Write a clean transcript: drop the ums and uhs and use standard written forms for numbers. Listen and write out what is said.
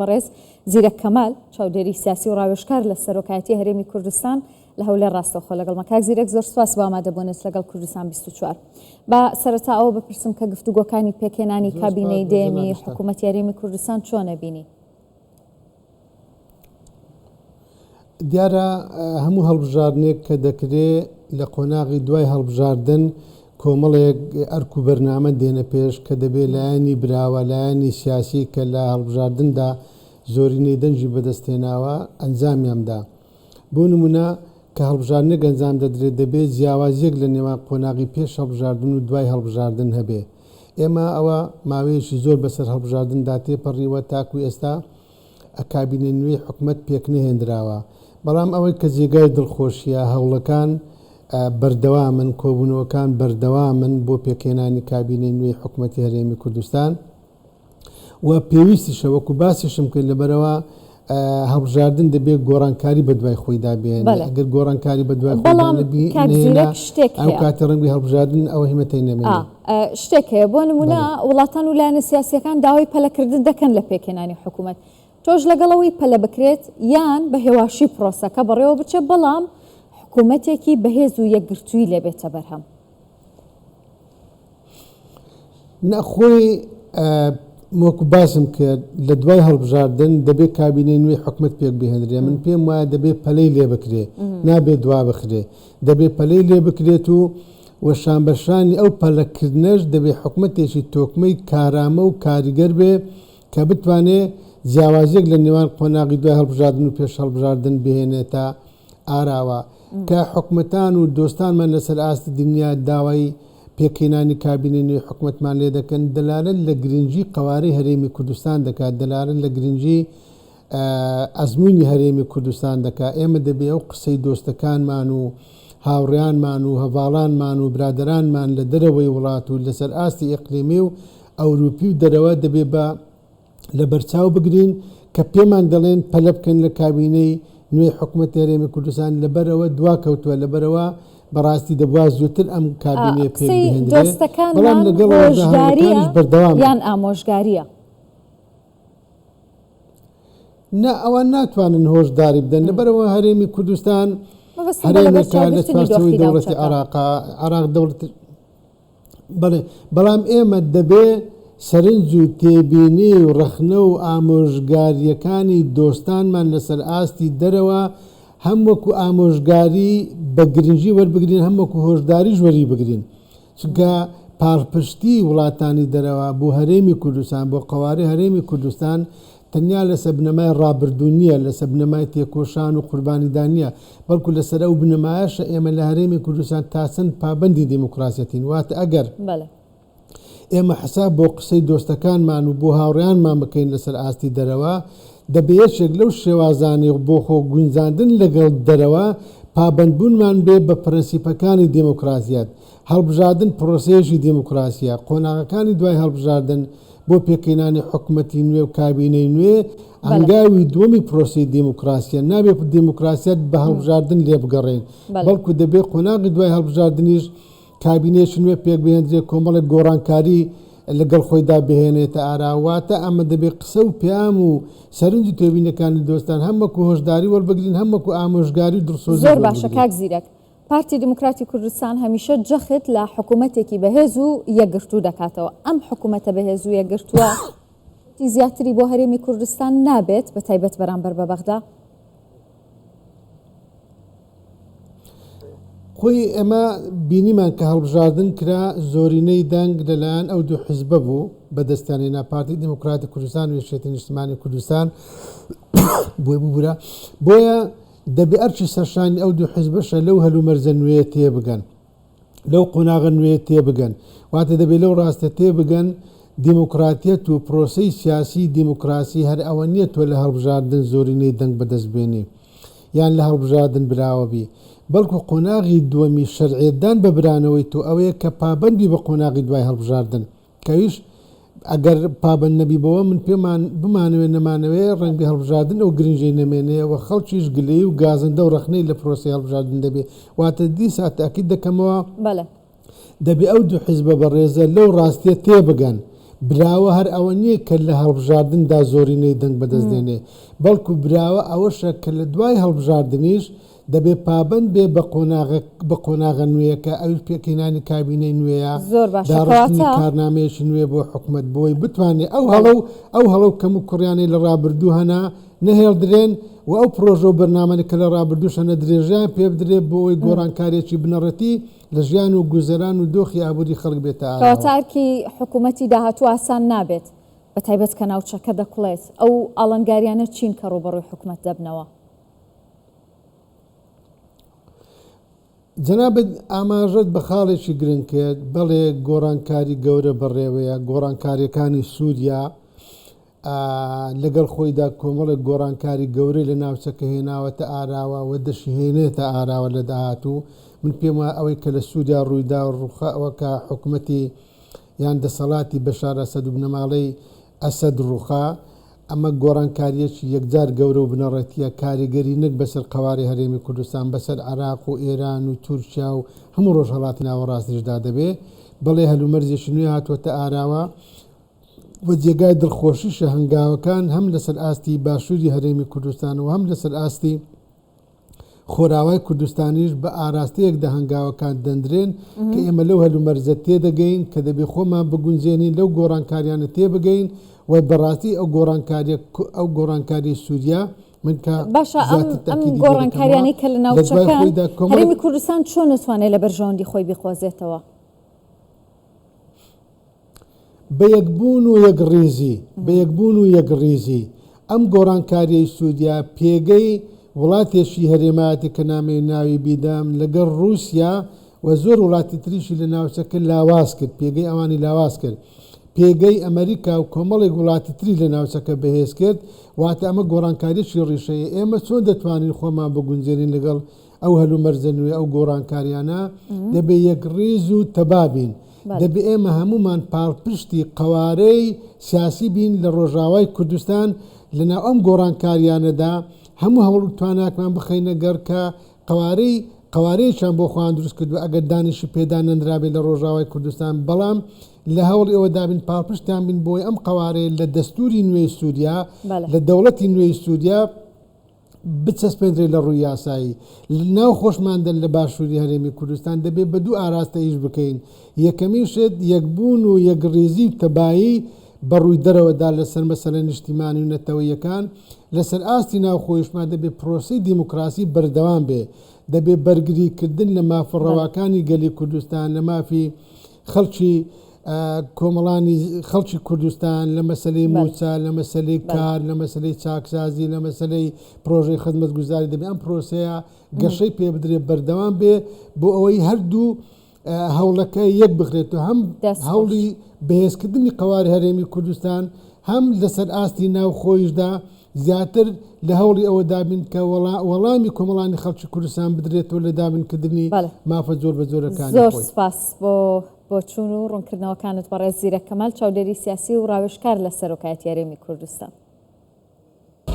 بەڕێز زیرەک کەمال، چاودێری سیاسی و ڕاوێژکار لە سەرۆکایەتی هەرێمی کوردستان لە هەولێر ڕاستەوخۆ لەگەڵمە. کاک زیرەک زۆر سوپاس بۆ ئامادەبوونت لەگەڵ کوردستان 24. با سەرەتا ئەوە بپرسم کە گفتوگۆکانی پێکهێنانی زۆر سوپاس کابینەی بۆ دەیەمی جەنابیشتان. حکوومەتی هەرێمی کوردستان چۆن ئەبینی؟ دیارە هەموو هەڵبژاردنێک کە دەکرێ لە قۆناغی دوای هەڵبژاردن کۆمەڵێک ئەرک و بەرنامە دێنە پێش کە دەبێ لایەنی براوە، لایەنی سیاسی کە لە هەڵبژاردندا زۆرینەی دەنگی بەدەست هێناوە ئەنجامیان بدا. بۆ نموونە کە هەڵبژاردنێک ئەنجام دەدرێت دەبێ جیاوازییەک لە نێوان قۆناغی پێش هەڵبژاردن و دوای هەڵبژاردن هەبێ. ئێمە ئەوە ماوەیەکی زۆر بەسەر هەڵبژاردندا تێپەڕیوە تاکوو ئێستا کابینەی نوێی حکومەت پێکنەهێندراوە، بەڵام ئەوەی کە جێگای دڵخۆشییە هەوڵەکان بەردەوامن، کۆبوونەوەکان بەردەوامن بۆ پێکهێنانی کابینەی نوێی حکومەتی هەرێمی کوردستان و پێویستیشە وەکو باسیشم کرد لەبەرئەوە هەڵبژاردن دەبێت گۆڕانکاری بەدوای خۆیدا بێنێ، ئەگەر گۆڕانکاری بەدوای خۆیدا بەڵام کاک نەهێنا زیرەک شتێک ئەو هەیە. کاتە ڕەنگی هەڵبژاردن ئەو هیمەتەی نەمێنێ. شتێک هەیە بۆ نمونە بەڵێ. وڵاتان و لایەنە سیاسیەکان داوای پەلەکردن دەکەن لە پێکهێنانی حکوومەت تۆش لەگەڵ ئەوەی پەلە بکرێت یان بە هێواشی پرۆسەکە بەڕێوە بچێت بەڵام حکوومەتێکی بەهێز و یەکگرتووی لێ بێتە بەرهەم؟ نا خۆی وەکو باسم کرد لە دوای هەڵبژاردن دەبێ کابینەی نوێی حکومەت پێک بهێنرێ من پێم وایە دەبێ پەلەی لێ بکرێ نابێ دوا بخرێ دەبێ پەلەی لێ بکرێت و و شانبەشانی ئەو پەلەکردنەش دەبێ حکومەتێکی تۆکمەی کارامە و کاریگەر بێ کە بتوانێ جیاوازیەک لە نێوان قۆناغی دوای هەڵبژاردن و پێش هەڵبژاردن بهێنێتە ئاراوە کە حکومەتان و دۆستانمان لەسەر ئاستی دنیا داوای پێکهێنانی کابینەی نوێی حکومەتمان لێ دەکەن دەلالەت لە گرنگی قەوارەی هەرێمی کوردستان دەکات دەلالەت لە گرنگی ئەزموونی هەرێمی کوردستان دەکات ئێمە دەبێ ئەو قسەی دۆستەکانمان و هاوڕێیانمان و هەڤاڵانمان و برادەرانمان لە دەرەوەی وڵات و لەسەر ئاستی ئیقلیمی و ئەوروپی و دەرەوە دەبێ بە لەبەرچاو بگرین کە پێمان دەڵێن پەلە بکەن لە کابینەی نوێی حکومەتی هەرێمی کوردستان لەبەرئەوە دواکەوتووە لەبەرئەوە بەڕاستی دەبوا زووتر ئەم کابینەیە پێک قسەی بهێندرێ بەڵام دۆستەکانمان لەگەڵ ئەوەشدا هۆشدارییە هەوڵەکانیش بەردەوامن. یان ئامۆژگارییە؟ نا ئەوان ناتوانن هۆشداری بدەن لەبەرئەوە هەرێمی کوردستان مەبەستم بە هەرێمێکە لە لەبەرچاوگرتنی چوارچێوەی دۆخی دەوڵەتی ناوچەکە. عێراقە عێراق دەوڵەت بەڵێ، بەڵام ئێمە دەبێ سەرنج و تێبینی و ڕەخنە و ئامۆژگارییەکانی دۆستانمان لەسەر ئاستی دەرەوە هەم وەکوو ئامۆژگاری بە گرنگی وەربگرین هەم وەکوو هۆشداریش وەریبگرین. چونکە پاڵپشتی وڵاتانی دەرەوە بۆ هەرێمی کوردستان، بۆ قەوارەی هەرێمی کوردستان تەنیا لەسەر بنەمای ڕابردوو نییە، لەسەر بنەمای تێکۆشان و قوربانیدان نییە، بەڵکو لەسەر ئەو بنەمایەشە ئێمە لە هەرێمی کوردستان تا چەند پابەندی دیموکراسیەتین. واتە ئەگەر ئێمە حساب بۆ قسەی دۆستەکانمان و بۆ هاوڕێیانمان بکەین لەسەر ئاستی دەرەوە، دەبێ یەکێک لەو شێوازانەی بۆ خۆ گونجاندن لەگەڵ دەرەوە، پابەندبوونمان بێ بە پرەنسیپەکانی دیموکراسیەت. هەڵبژاردن پرۆسەیەکی دیموکراسییە، قۆناغەکانی دوای هەڵبژاردن بۆ پێکهێنانی حکومەتی نوێ و کابینەی نوێ هەنگاوی دووەمی پرۆسەی دیموکراسییە، نابێت دیموکراسیەت بە هەڵبژاردن لێبگەڕێین، بەڵکو دەبێت قۆناغی دوای هەڵبژاردنیش کابینەیەکی نوێ پێکبهێندرێت، کۆمەڵێک گۆڕانکاری لەگەڵ خۆیدا بهێنێتە ئارا، واتە ئەمە دەبێت قسە و پەیام و سەرنج و تێبینیەکانی دۆستان هەم وەکو هۆشداری وەربگرین، هەم وەکو ئامۆژگاری و دڵسۆزیش زۆر باشە وەربگرین. کاک زیرەک. پارتی دیموکراتی کوردستان هەمیشە جەخت لە حکومەتێکی بەهێز و یەکگرتوو دەکاتەوە، ئەم حکومەتە بەهێز و یەکگرتووە زیاتری بۆ هەرێمی کوردستان نابێت بە تایبەت بەرامبەر بە بەغدا؟ خۆی ئێمە بینیمان کە هەڵبژاردن کرا زۆرینەی دەنگ لەلایەن ئەو دوو حیزبە بوو بەدەستیان هێنا پارتی دیموکراتی کوردستان و یەکێتی نیشتمانی کوردستان بۆیە ببورە بۆیە دەبێ ئەرکی سەرشانی ئەو دوو حیزبەشە لەو هەلومەرجە نوێیە تێبگەن، لەو قۆناغە نوێیە تێبگەن. واتە دەبێ لەو ڕاستە تێبگەن دیموکراتیەت و پرۆسەی سیاسیی دیموکراسی هەر ئەوە نییە تۆ لە هەڵبژاردن زۆرینەی دەنگ بەدەست بێنی یان لە هەڵبژاردن براوە بی، بەڵکو قۆناغی دووەمی شەرعیەتدان بە برانەوەی تۆ ئەوەیە کە پابەند بی بە قۆناغی دوای هەڵبژاردن. کەویش ئەگەر پابەند نەبی بەوە من پێمان بمانەوێ نەمانەوێ ڕەنگبێ هەڵبژاردن ئەو گرنگیەی نەمێنێ و خەڵکیش گلەیی و گازندە و ڕەخنەی لە پرۆسەی هەڵبژاردن دەبێ واتە دیسا تاکید دەکەمەوە بەڵێ. دەبێ ئەو دوو حیزبە بەڕێزە لەو ڕاستیە تێبگەن. براوە هەر ئەوە نییە کە لە هەڵبژاردندا زۆرینەی دەنگ بەدەست دێنێ، بەڵکو براوە ئەوەشە کە لە دوای هەڵبژاردنیش دەبێ پابەند بێ بە قۆناغە بە قۆناغە نوێیەکە، ئەویش پێکهێنانی کابینەی نوێیە، زۆر باشە داڕشتنی کەواتە. کارنامەیەکی نوێ بۆ حکومەت بۆی بتوانێ ئەو بەڵێ. هەڵە و ئەو هەڵە و کەموکوڕیانەی لە ڕابردوو هەنە نەهێڵدرێن و ئەو پڕۆژە و بەرنامانەی کە لە ڕابردووش هەنە درێژەیان پێبدرێ بۆ ئەوەی گۆڕانکارییەکی بنەڕەتی لە ژیان و گوزەران و دۆخی ئابووری خەڵک بێتە کەواتە ئاراوە. ئەرکی حکوومەتی داهاتوو ئاسان نابێت، بە تایبەت کە ناوچەکە دەکوڵێت، ئەو ئاڵنگارییانە چین کە ڕووبەڕووی حکومەت دەبنەوە؟ جەنابت ئاماژەت بە خاڵێکی گرنگ کرد، بەڵێ گۆڕانکاری گەورە بەڕێوەیە، گۆڕانکارییەکانی سووریا لەگەڵ خۆیدا کۆمەڵێک گۆڕانکاری گەورەی لە ناوچەکە هێناوەتە ئاراوە و دەشیهێنێتە ئاراوە لە داهاتوو. من پێم وایە ئەوەی کە لە سووریا ڕوویدا و ڕووخا کە حکومەتی یان دەسەڵاتی بەشار ئەسەد و بنەماڵەی ئەسەد ڕووخا، ئەمە گۆڕانکارییەکی یەکجار گەورە و بنەڕەتییە، کاریگەری نەک بەسەر قەوارەی هەرێمی کوردستان، بەسەر عێراق و ئێران و تورکیا و هەموو ڕۆژهەڵاتی ناوەڕاستیشدا دەبێ. بەڵێ هەلومەرجێکی نوێ هاتووەتە ئاراوە و جێگای دڵخۆشیشە هەنگاوەکان هەم لەسەر ئاستی باشووری هەرێمی کوردستان و هەم لەسەر ئاستی خۆراوای کوردستانیش بە ئاراستەیەکدا هەنگاوەکان دەندرێن کە ئێمە لەو هەلومەرجە تێدەگەین کە دەبێ خۆمان بگونجێنین لەو گۆڕانکاریانە تێبگەین و بەڕاستی ئەو گۆڕانکاریە ئەو گۆڕانکاری سووریا من کە باشە ئەم زیاتر ئەم تەئکیدی لێ دەکەمەوە گۆڕانکاریانەی کە لە لە دوای ناوچەکەن خۆیدا کۆمەڵێک هەرێمی کوردستان چۆن ئەتوانێت لە بەرژەوەندی خۆی بیقۆزێتەوە؟ بە یەکبوون و یەکڕیزی، بە یەکبوون و یەکڕیزی، ئەم گۆڕانکارییەی سووریا پێگەی وڵاتێکی هەرێمایەتی کە نامەوێ ناوی بیدەم لەگەڵ ڕووسیا و زۆر وڵاتی تریشی لە ناوچەکە لاواز کرد، پێگەی ئەوانی لاواز کرد، پێگەی ئەمەریکا و کۆمەڵێک وڵاتی تری لە ناوچەکە بەهێز کرد، واتە ئەمە گۆڕانکارییەکی ڕیشەیە، ئێمە چۆن دەتوانین خۆمان بگونجێنین لەگەڵ ئەو هەلومەرجە نوێ، ئەو گۆڕانکارییانە، دەبێ یەکڕیز و تەبا بین. دەبێ ئێمە هەموومان پاڵپشتی قەوارەی سیاسی بین لە ڕۆژاوای کوردستان، لەناو ئەم گۆڕانکارییانەدا هەموو هەوڵ و تواناکمان بخەینە گەڕ کە قەوارەی قەوارەیەکیان بۆ خۆیان دروست کردووە ئەگەر دانیشی پێدا نەنرابێت لە ڕۆژاوای کوردستان، بەڵام لە هەوڵی ئەوەدا بین پاڵپشتیان بین بۆی ئەم قەوارەیە لە دەستووری نوێی سووریا، لە دەوڵەتی نوێی سووریا، بچەسپێندرێت لە ڕووی یاسایی. لە ناو خۆشماندا لە باشووری هەرێمی کوردستان دەبێت بە دوو ئاراستە ئیش بکەین، یەکەمین شت یەکبوون و یەکڕیزی و تەبایی بە ڕووی دەرەوەدا لەسەر مەسەلە نیشتیمانی و نەتەوەییەکان، لەسەر ئاستی ناوخۆیشمان دەبێت پرۆسەی دیموکراسی بەردەوام بێ، دەبێت بەرگری کردن لە مافە ڕەواکانی گەلی کوردستان، لە مافی خەڵکی کۆمەڵانی خەڵکی کوردستان لە مەسەلەی مووچە، لە مەسەلەی کار، لە مەسەلەی چاکسازی، لە مەسەلەی پرۆژەی خزمەتگوزاری دەبێ ئەم پرۆسەیە گەشەی پێ بدرێ بەردەوام بێ بۆ ئەوەی هەردوو هەوڵەکە یەک بخرێت و هەم هەوڵی بەهێزکردنی قەواری هەرێمی کوردستان هەم لەسەر ئاستی ناوخۆیشدا زیاتر لە هەوڵی ئەوەدا بین کە وەڵامی کۆمەڵانی خەڵکی کوردستان بدرێتەوە لە دابینکردنی مافە جۆربەجۆرەکانی زۆر خۆی. سوپاس بۆ بۆچوون و ڕوونکردنەوەکانت بەڕێز زیرەک کەمال، چاودێری سیاسی و ڕاوێژکار لە سەرۆکایەتی هەرێمی کوردستان.